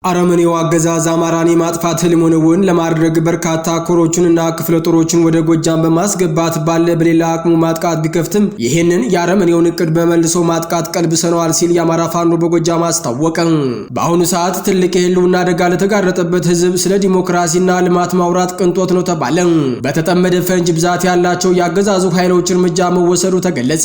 አረመኔው አገዛዝ አማራን የማጥፋት ህልሙን እውን ለማድረግ በርካታ ኮሮቹንና ክፍለ ጦሮችን ወደ ጎጃም በማስገባት ባለ በሌላ አቅሙ ማጥቃት ቢከፍትም ይህንን የአረመኔውን እቅድ በመልሶ ማጥቃት ቀልብሰነዋል ሲል የአማራ ፋኖ በጎጃም አስታወቀ። በአሁኑ ሰዓት ትልቅ የህልውና አደጋ ለተጋረጠበት ህዝብ ስለ ዲሞክራሲና ልማት ማውራት ቅንጦት ነው ተባለ። በተጠመደ ፈንጅ ብዛት ያላቸው የአገዛዙ ኃይሎች እርምጃ መወሰዱ ተገለጸ።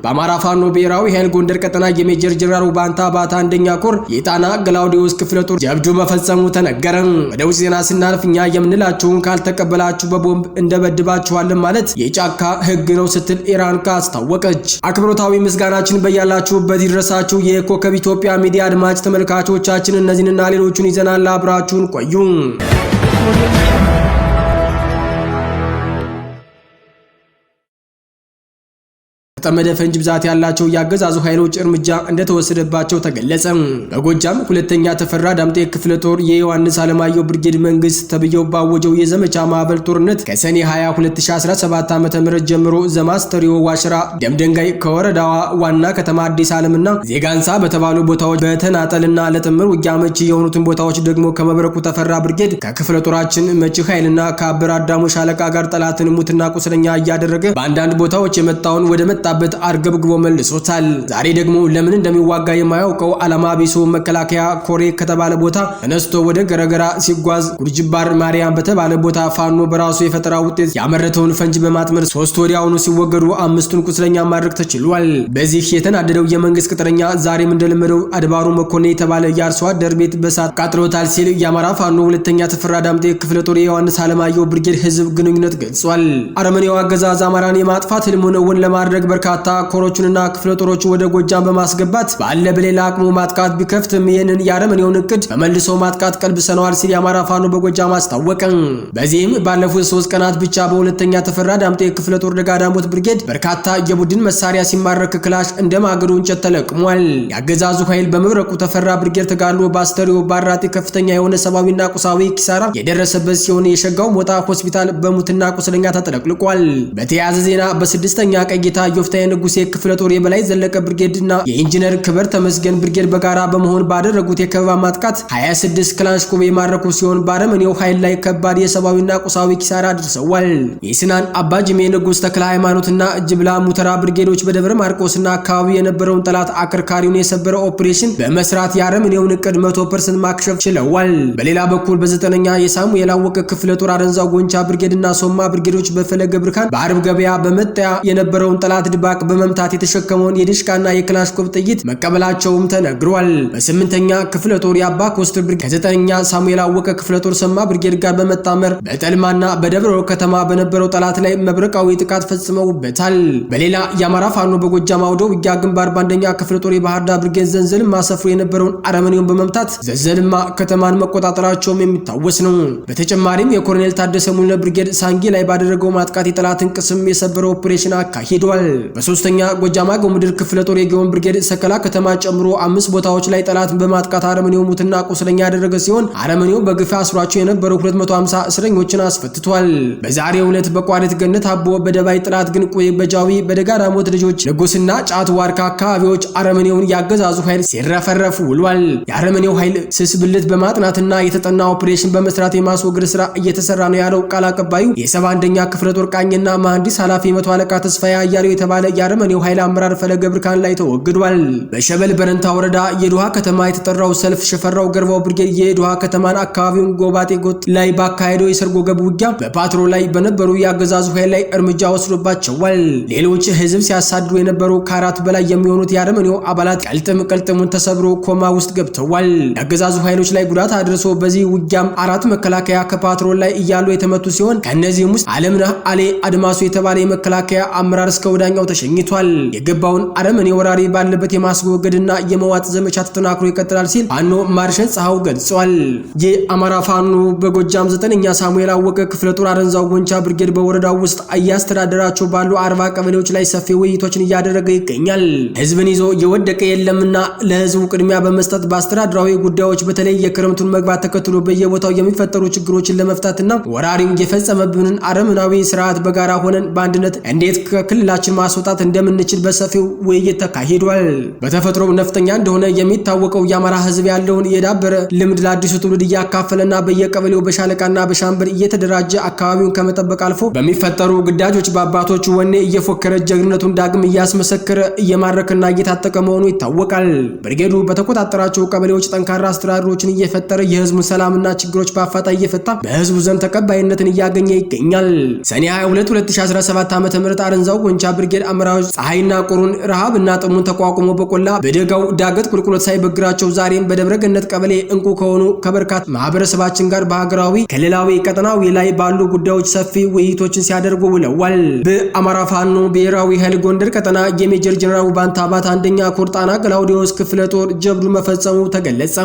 በአማራ ፋኖ ብሔራዊ ኃይል ጎንደር ቀጠና የሜጀር ጀነራል ውባንታ አባተ አንደኛ ኮር የጣና ገላውዲዮስ ክፍለ ጦር ጀብዱ መፈጸሙ ተነገረ። ወደ ውጭ ዜና ስናልፍ እኛ የምንላችሁን ካልተቀበላችሁ በቦምብ እንደበድባችኋለን ማለት የጫካ ህግ ነው ስትል ኢራን አስታወቀች። አክብሮታዊ ምስጋናችን በያላችሁበት ይድረሳችሁ። የኮከብ ኢትዮጵያ ሚዲያ አድማጭ ተመልካቾቻችን እነዚህንና ሌሎቹን ይዘናል። አብራችሁን ቆዩ። የተጠመደ ፈንጅ ብዛት ያላቸው የአገዛዙ ኃይሎች እርምጃ እንደተወሰደባቸው ተገለጸ። በጎጃም ሁለተኛ ተፈራ ዳምጤ ክፍለ ጦር የዮሐንስ አለማየሁ ብርጌድ መንግስት ተብየው ባወጀው የዘመቻ ማዕበል ጦርነት ከሰኔ 20 2017 ዓ.ም ጀምሮ ዘማስተሪዮ ዋሽራ ደምደንጋይ ከወረዳዋ ዋና ከተማ አዲስ ዓለምና ዜጋንሳ በተባሉ ቦታዎች በተናጠልና ለጥምር ውጊያ አመቺ የሆኑትን ቦታዎች ደግሞ ከመብረቁ ተፈራ ብርጌድ ከክፍለ ጦራችን መቺ ኃይልና ከአበር አዳሙ ሻለቃ ጋር ጠላትን ሙትና ቁስለኛ እያደረገ በአንዳንድ ቦታዎች የመጣውን ወደ መጣበት አርገብግቦ መልሶታል። ዛሬ ደግሞ ለምን እንደሚዋጋ የማያውቀው ዓላማ ቢሱ መከላከያ ኮሬ ከተባለ ቦታ ተነስቶ ወደ ገረገራ ሲጓዝ ጉርጅባር ማርያም በተባለ ቦታ ፋኖ በራሱ የፈጠራ ውጤት ያመረተውን ፈንጅ በማጥመር 3 ወዲያውኑ ሲወገዱ 5ቱን ቁስለኛ ማድረግ ተችሏል። በዚህ የተናደደው የመንግስት ቅጥረኛ ዛሬም እንደለመደው አድባሩ መኮንን የተባለ የአርሶ አደር ቤት በሳት ቃጥሎታል ሲል የአማራ ፋኖ ሁለተኛ ተፈራ ዳምጤ ክፍለ ጦር የዮሐንስ አለማየሁ ብርጌድ ህዝብ ግንኙነት ገልጿል። አረመኔው አገዛዝ አማራን የማጥፋት ህልሙን እውን ለማድረግ በርካታ ኮሮቹንና ክፍለ ጦሮቹን ወደ ጎጃም በማስገባት ባለ በሌላ አቅሙ ማጥቃት ቢከፍትም ይህንን የአረመኔውን እቅድ በመልሶ ማጥቃት ቀልብሰነዋል ሲል የአማራ ፋኖ በጎጃም አስታወቀ። በዚህም ባለፉት 3 ቀናት ብቻ በሁለተኛ ተፈራ ዳምጤ ክፍለ ጦር ደጋዳሞት ብርጌድ በርካታ የቡድን መሳሪያ ሲማረክ ክላሽ እንደ ማገዶ እንጨት ተለቅሟል። ያገዛዙ ኃይል በመብረቁ ተፈራ ብርጌድ ተጋድሎ ባስተሪዮ ባራጤ ከፍተኛ የሆነ ሰብአዊና ቁሳዊ ኪሳራ የደረሰበት ሲሆን የሸጋው ሞጣ ሆስፒታል በሙትና ቁስለኛ ተጥለቅልቋል። በተያያዘ ዜና በስድስተኛ ቀይታ ዮፍታሔ ንጉሴ ክፍለ ጦር የበላይ ዘለቀ ብርጌድና የኢንጂነር ክበር ተመስገን ብርጌድ በጋራ በመሆን ባደረጉት የከበባ ማጥቃት 26 ክላሽንኮቭ የማረኩ ሲሆን ባረመኔው ኃይል ላይ ከባድ የሰብአዊና ቁሳዊ ኪሳራ አድርሰዋል። የስናን አባጅሜ ንጉስ ተክለ ሃይማኖትና ጅብላ ሙተራ ብርጌዶች በደብረ ማርቆስና አካባቢ የነበረውን ጠላት አከርካሪውን የሰበረ ኦፕሬሽን በመስራት የአረመኔውን እቅድ 100% ማክሸፍ ችለዋል። በሌላ በኩል በዘጠነኛ የሳሙኤል አወቀ ክፍለ ጦር አረንዛው ጎንቻ ብርጌድና ሶማ ብርጌዶች በፈለገ ብርካን በአርብ ገበያ በመጣያ የነበረውን ጠላት ድባቅ በመምታት የተሸከመውን የዲሽቃና የክላሽንኮቭ ጥይት መቀበላቸውም ተነግሯል። በስምንተኛ ክፍለ ጦር የአባ ኮስትር ብርጌድ ከዘጠነኛ ሳሙኤል አወቀ ክፍለ ጦር ሰማ ብርጌድ ጋር በመጣመር በጠልማና በደብረ ከተማ በነበረው ጠላት ላይ መብረቃዊ ጥቃት ፈጽመውበታል። በሌላ የአማራ ፋኖ በጎጃም አውደ ውጊያ ግንባር በአንደኛ ክፍለ ጦር የባህር ዳር ብርጌድ ዘንዘልማ ሰፍሮ የነበረውን አረመኔውን በመምታት ዘንዘልማ ከተማን መቆጣጠራቸውም የሚታወስ ነው። በተጨማሪም የኮሎኔል ታደሰ ሙሉነህ ብርጌድ ሳንጊ ላይ ባደረገው ማጥቃት የጠላትን ቅስም የሰበረ ኦፕሬሽን አካሂዷል። በሶስተኛ ጎጃም አገው ምድር ክፍለ ጦር የጊዮን ብርጌድ ሰከላ ከተማ ጨምሮ 5 ቦታዎች ላይ ጠላትን በማጥቃት አረመኔው ሙትና ቁስለኛ ያደረገ ሲሆን አረመኔው በግፍ አስሯቸው የነበረው 250 እስረኞችን አስፈትቷል። በዛሬው ዕለት በቋሪት ገነት አቦ በደባይ ጥላት ግን ቆይ በጃዊ በደጋዳሞት ልጆች ንጉስና ጫት ዋርካ አካባቢዎች አረመኔውን ያገዛዙ ኃይል ሲረፈረፍ ውሏል። የአረመኔው ኃይል ስስ ብልት በማጥናትና የተጠና ኦፕሬሽን በመስራት የማስወገድ ስራ እየተሰራ ነው ያለው ቃል አቀባዩ የ71ኛ ክፍለ ጦር ቃኝና መሐንዲስ ኃላፊ መቶ አለቃ ተስፋዬ አያሌው የተባለ የአረመኔው ኃይል አመራር ፈለገ ብርካን ላይ ተወግዷል። በሸበል በረንታ ወረዳ የዱሃ ከተማ የተጠራው ሰልፍ ሸፈራው ገርባው ብርጌድ የዱሃ ከተማን አካባቢውን ጎባጤ ጎጥ ላይ ባካሄደው የሰርጎ ገብ ውጊያ በፓትሮል ላይ በነበሩ ያገዛዙ ኃይል ላይ እርምጃ ወስዶባቸዋል። ሌሎች ህዝብ ሲያሳድሩ የነበሩ ከ4 በላይ የሚሆኑት የአረመኔው አባላት ቀልጥም ቀልጥሙን ተሰብሮ ኮማ ውስጥ ገብተዋል። ያገዛዙ ኃይሎች ላይ ጉዳት አድርሶ በዚህ ውጊያም 4 መከላከያ ከፓትሮል ላይ እያሉ የተመቱ ሲሆን ከነዚህም ውስጥ አለምነህ አሌ አድማሱ የተባለ የመከላከያ አመራር እስከ ወዳኛው ተሸኝቷል። የገባውን አረመኔ ወራሪ ባለበት የማስወገድና የመዋጥ ዘመቻ ተጠናክሮ ይቀጥላል ሲል ፋኖ ማርሸት ፀሐው ገልጿል። የአማራ ፋኖ በጎጃም 9ኛ ሳሙኤል አወቀ ክፍለ ጦር አረንዛው ጎንቻ ብርጌድ በወረዳው ውስጥ እያስተዳደራቸው ባሉ 40 ቀበሌዎች ላይ ሰፊ ውይይቶችን እያደረገ ይገኛል። ህዝብን ይዞ የወደቀ የለምና ለህዝቡ ቅድሚያ በመስጠት በአስተዳደራዊ ጉዳዮች በተለይ የክረምቱን መግባት ተከትሎ በየቦታው የሚፈጠሩ ችግሮችን ለመፍታትና ወራሪው የፈጸመብንን አረመናዊ ስርዓት በጋራ ሆነን በአንድነት እንዴት ከክልላችን ማስወገድ ማስወጣት እንደምንችል በሰፊው ውይይት ተካሂዷል። በተፈጥሮ ነፍጠኛ እንደሆነ የሚታወቀው የአማራ ህዝብ ያለውን የዳበረ ልምድ ለአዲሱ ትውልድ እያካፈለና በየቀበሌው በሻለቃና በሻምበል እየተደራጀ አካባቢውን ከመጠበቅ አልፎ በሚፈጠሩ ግዳጆች በአባቶቹ ወኔ እየፎከረ ጀግንነቱን ዳግም እያስመሰከረ እየማረከና እየታጠቀ መሆኑ ይታወቃል። ብርጌዱ በተቆጣጠራቸው ቀበሌዎች ጠንካራ አስተዳደሮችን እየፈጠረ የህዝቡን ሰላምና ችግሮች በአፋጣኝ እየፈታ በህዝቡ ዘንድ ተቀባይነትን እያገኘ ይገኛል። ሰኔ 22 2017 ዓ.ም አረንዛው ጎንቻ ብርጌድ አመራሮች ፀሐይና ቁሩን ረሃብና ጥሙን ተቋቁሞ በቆላ በደጋው ዳገት ቁልቁለት ሳይበግራቸው ዛሬም በደብረ ገነት ቀበሌ እንቁ ከሆኑ ከበርካታ ማህበረሰባችን ጋር በሀገራዊ፣ ክልላዊ፣ ቀጠናዊ ላይ ባሉ ጉዳዮች ሰፊ ውይይቶችን ሲያደርጉ ውለዋል። በአማራ ፋኖ ብሔራዊ ኃይል ጎንደር ቀጠና የሜጀር ጀነራል ውባንተ አባተ አንደኛ ኮር ጣና ገላውዲዮስ ክፍለ ጦር ጀብዱ መፈጸሙ ተገለጸ።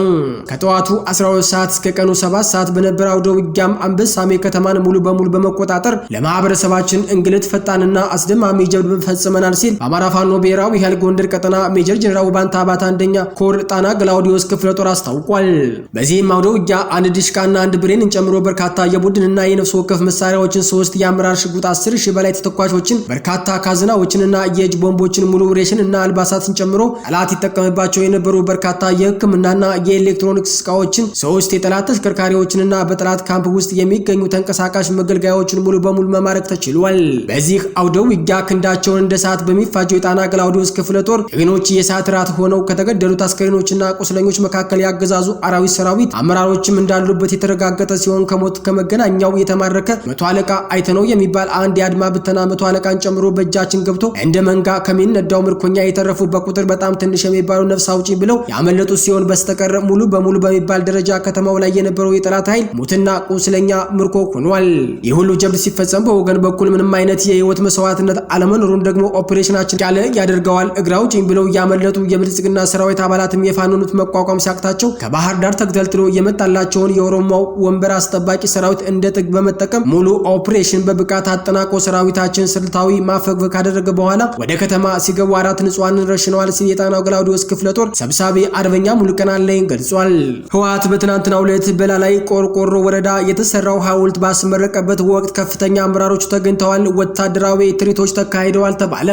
ከጠዋቱ 12 ሰዓት እስከ ቀኑ 7 ሰዓት በነበረው አውደ ውጊያም አንበሳሜ ከተማን ሙሉ በሙሉ በመቆጣጠር ለማህበረሰባችን እንግልት ፈጣንና አስደማሚ ጀብዱ ፈጽመናል ሲል በአማራ ፋኖ ብሔራዊ ኃይል ጎንደር ቀጠና ሜጀር ጀነራል ውባንተ አባተ አንደኛ ኮር ጣና ገላውዲዮስ ክፍለ ጦር አስታውቋል። በዚህም አውደ ውጊያ አንድ ዲሽቃና አንድ ብሬንን ጨምሮ በርካታ የቡድንና የነፍስ ወከፍ መሳሪያዎችን፣ 3 የአመራር ሽጉጥ፣ 10,000 በላይ ተተኳሾችን፣ በርካታ ካዝናዎችንና የእጅ ቦምቦችን፣ ሙሉ ሬሽን እና አልባሳትን ጨምሮ ጠላት ይጠቀምባቸው የነበሩ በርካታ የሕክምናና የኤሌክትሮኒክስ እቃዎችን፣ 3 የጠላት ተሽከርካሪዎችንና በጠላት ካምፕ ውስጥ የሚገኙ ተንቀሳቃሽ መገልገያዎችን ሙሉ በሙሉ መማረክ ተችሏል። በዚህ አውደ ውጊያ ክንዳቸውን እንደ ሰዓት በሚፋጀው የጣና ገላውዲዮስ ክፍለ ጦር ጀግኖች የሰዓት ራት ሆነው ከተገደሉት አስከሬኖችና ቁስለኞች መካከል ያገዛዙ አራዊት ሰራዊት አመራሮችም እንዳሉበት የተረጋገጠ ሲሆን ከሞት ከመገናኛው የተማረከ መቶ አለቃ አይተነው የሚባል አንድ የአድማ ብተና መቶ አለቃን ጨምሮ በእጃችን ገብቶ እንደ መንጋ ከሚነዳው ምርኮኛ የተረፉ በቁጥር በጣም ትንሽ የሚባሉ ነፍስ አውጪ ብለው ያመለጡ ሲሆን በስተቀር ሙሉ በሙሉ በሚባል ደረጃ ከተማው ላይ የነበረው የጠላት ኃይል ሙትና ቁስለኛ ምርኮ ሆኗል። ይህ ሁሉ ጀብድ ሲፈጸም በወገን በኩል ምንም አይነት የህይወት መስዋዕትነት አለመኖሩን ደግሞ ኦፕሬሽናችን ያለ ያደርገዋል። እግር አውጪኝ ብለው ያመለጡ የብልጽግና ሰራዊት አባላትም የፋኖኑት መቋቋም ሲያቅታቸው ከባህር ዳር ተግተልትሎ የመጣላቸውን የኦሮሞው ወንበር አስጠባቂ ሰራዊት እንደ ጥግ በመጠቀም ሙሉ ኦፕሬሽን በብቃት አጠናቆ ሰራዊታችን ስልታዊ ማፈግፈግ ካደረገ በኋላ ወደ ከተማ ሲገቡ 4 ንጹሃንን ረሽነዋል ሲል የጣናው ገላውዲዮስ ክፍለ ጦር ሰብሳቢ አርበኛ ሙሉቀን አለኝ ገልጿል። ህወሓት በትናንትናው ዕለት በላላይ ቆርቆሮ ወረዳ የተሰራው ሐውልት ባስመረቀበት ወቅት ከፍተኛ አመራሮች ተገኝተዋል። ወታደራዊ ትርኢቶች ተካሂደዋል ተባለ።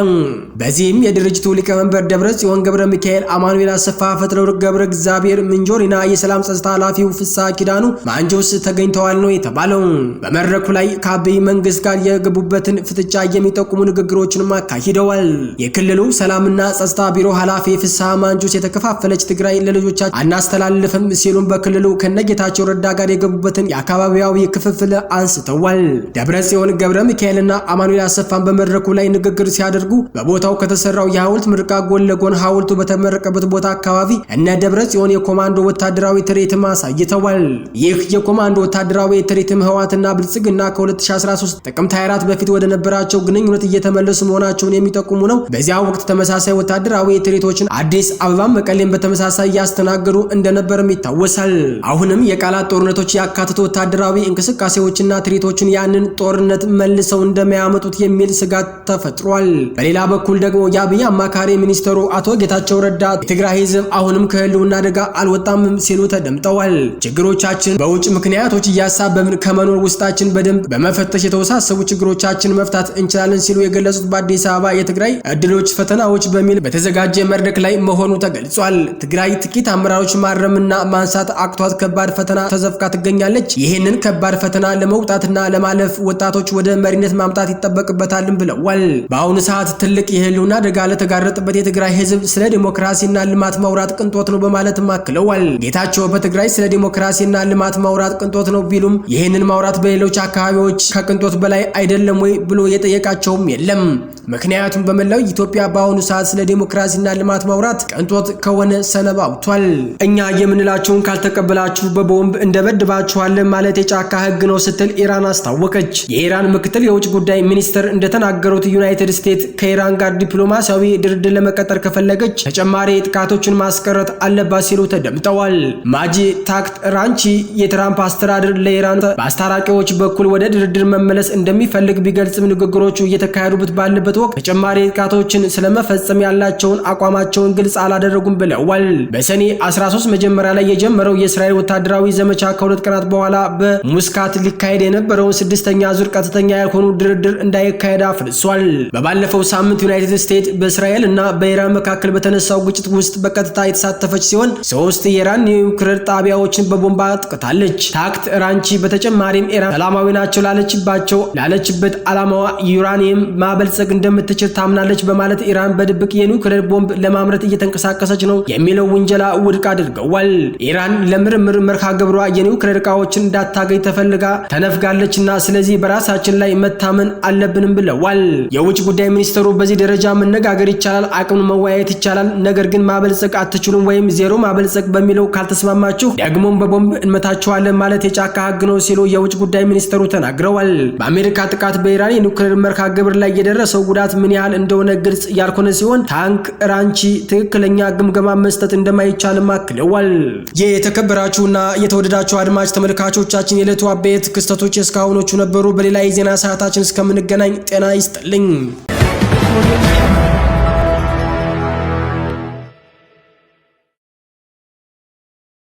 በዚህም የድርጅቱ ሊቀመንበር ደብረ ጽዮን ገብረ ሚካኤል፣ አማኑኤል አሰፋ፣ ፈትለወርቅ ገብረ እግዚአብሔር ምንጆሪና የሰላም ጸጥታ ኃላፊው ፍስሐ ኪዳኑ ማንጆስ ተገኝተዋል ነው የተባለው። በመድረኩ ላይ ከአብይ መንግስት ጋር የገቡበትን ፍጥጫ የሚጠቁሙ ንግግሮችንም አካሂደዋል። የክልሉ ሰላምና ጸጥታ ቢሮ ኃላፊ ፍስሐ ማንጆስ የተከፋፈለች ትግራይ ለልጆቻችን አናስተላልፍም ሲሉም በክልሉ ከነጌታቸው ረዳ ጋር የገቡበትን የአካባቢያዊ ክፍፍል አንስተዋል። ደብረ ጽዮን ገብረ ሚካኤልና አማኑኤል አሰፋን በመድረኩ ላይ ንግግር ሲያደርጉ በቦታው ከተሰራው የሐውልት ምርቃ ጎን ለጎን ሐውልቱ በተመረቀበት ቦታ አካባቢ እነ ደብረ ጽዮን የኮማንዶ ወታደራዊ ትርኢትም አሳይተዋል። ይህ የኮማንዶ ወታደራዊ ትርኢትም ህወሓትና ብልጽግና ከ2013 ጥቅምት 24 በፊት ወደ ነበራቸው ግንኙነት እየተመለሱ መሆናቸውን የሚጠቁሙ ነው። በዚያ ወቅት ተመሳሳይ ወታደራዊ ትርኢቶችን አዲስ አበባ፣ መቀሌን በተመሳሳይ ያስተናገዱ እንደነበርም ይታወሳል። አሁንም የቃላት ጦርነቶች ያካተቱ ወታደራዊ እንቅስቃሴዎችና ትርኢቶችን ያንን ጦርነት መልሰው እንደሚያመጡት የሚል ስጋት ተፈጥሯል። በሌላ በኩል ደግሞ የአብይ አማካሪ ሚኒስትሩ አቶ ጌታቸው ረዳ የትግራይ ህዝብ አሁንም ከህልውና አደጋ አልወጣም ሲሉ ተደምጠዋል። ችግሮቻችን በውጭ ምክንያቶች እያሳበብን ከመኖር ውስጣችን በደንብ በመፈተሽ የተወሳሰቡ ችግሮቻችን መፍታት እንችላለን ሲሉ የገለጹት በአዲስ አበባ የትግራይ እድሎች ፈተናዎች በሚል በተዘጋጀ መድረክ ላይ መሆኑ ተገልጿል። ትግራይ ጥቂት አመራሮች ማረምና ማንሳት አቅቷት ከባድ ፈተና ተዘፍቃ ትገኛለች። ይህንን ከባድ ፈተና ለመውጣትና ለማለፍ ወጣቶች ወደ መሪነት ማምጣት ይጠበቅበታልም ብለዋል። በአሁኑ ሰዓት ትልቅ የህልውና አደጋ ለተጋረጠበት የትግራይ ህዝብ ስለ ዲሞክራሲና ልማት ማውራት ቅንጦት ነው በማለትም አክለዋል። ጌታቸው በትግራይ ስለ ዲሞክራሲና ልማት ማውራት ቅንጦት ነው ቢሉም ይህንን ማውራት በሌሎች አካባቢዎች ከቅንጦት በላይ አይደለም ወይ ብሎ የጠየቃቸውም የለም። ምክንያቱም በመላው ኢትዮጵያ በአሁኑ ሰዓት ስለ ዲሞክራሲና ልማት ማውራት ቅንጦት ከሆነ ሰነባብቷል። እኛ የምንላቸውን ካልተቀበላችሁ በቦምብ እንደበድባችኋለን ማለት የጫካ ህግ ነው ስትል ኢራን አስታወቀች። የኢራን ምክትል የውጭ ጉዳይ ሚኒስትር እንደተናገሩት ዩናይትድ ስቴትስ ከኢራን ጋር ዲፕሎማሲያዊ ድርድር ለመቀጠል ከፈለገች ተጨማሪ ጥቃቶችን ማስቀረት አለባት ሲሉ ተደምጠዋል። ማጂ ታክት ራንቺ የትራምፕ አስተዳደር ለኢራን በአስታራቂዎች በኩል ወደ ድርድር መመለስ እንደሚፈልግ ቢገልጽም ንግግሮቹ እየተካሄዱበት ባለበት ወቅት ተጨማሪ ጥቃቶችን ስለመፈጸም ያላቸውን አቋማቸውን ግልጽ አላደረጉም ብለዋል። በሰኔ 13 መጀመሪያ ላይ የጀመረው የእስራኤል ወታደራዊ ዘመቻ ከሁለት ቀናት በኋላ በሙስካት ሊካሄድ የነበረውን ስድስተኛ ዙር ቀጥተኛ ያልሆኑ ድርድር እንዳይካሄድ አፍርሷል። በባህር በባለፈው ሳምንት ዩናይትድ ስቴትስ በእስራኤል እና በኢራን መካከል በተነሳው ግጭት ውስጥ በቀጥታ የተሳተፈች ሲሆን 3 የኢራን የኒውክሌር ጣቢያዎችን በቦምብ አጥቅታለች። ታክት ራንቺ በተጨማሪም ኢራን ሰላማዊ ናቸው ላለችበት ዓላማዋ ዩራኒየም ማበልጸግ እንደምትችል ታምናለች በማለት ኢራን በድብቅ የኒውክሌር ቦምብ ለማምረት እየተንቀሳቀሰች ነው የሚለው ውንጀላ ውድቅ አድርገዋል። ኢራን ለምርምር መርሃ ግብሯ የኒውክሌር ዕቃዎችን እንዳታገኝ ተፈልጋ ተነፍጋለችና ስለዚህ በራሳችን ላይ መታመን አለብንም ብለዋል። የውጭ ጉዳይ ሚኒስትሩ በዚህ ደረጃ መነጋገር ይቻላል፣ አቅም መወያየት ይቻላል፣ ነገር ግን ማበልጸግ አትችሉም ወይም ዜሮ ማበልጸግ በሚለው ካልተስማማችሁ ደግሞም በቦምብ እንመታችኋለን ማለት የጫካ ሕግ ነው ሲሉ የውጭ ጉዳይ ሚኒስትሩ ተናግረዋል። በአሜሪካ ጥቃት በኢራን የኒውክሌር መርሃ ግብር ላይ የደረሰው ጉዳት ምን ያህል እንደሆነ ግልጽ ያልሆነ ሲሆን ታንክ ራንቺ ትክክለኛ ግምገማ መስጠት እንደማይቻልም አክለዋል። የተከበራችሁና የተወደዳችሁ አድማጭ ተመልካቾቻችን የዕለቱ አበይት ክስተቶች እስካሁኖቹ ነበሩ። በሌላ የዜና ሰዓታችን እስከምንገናኝ ጤና ይስጥልኝ።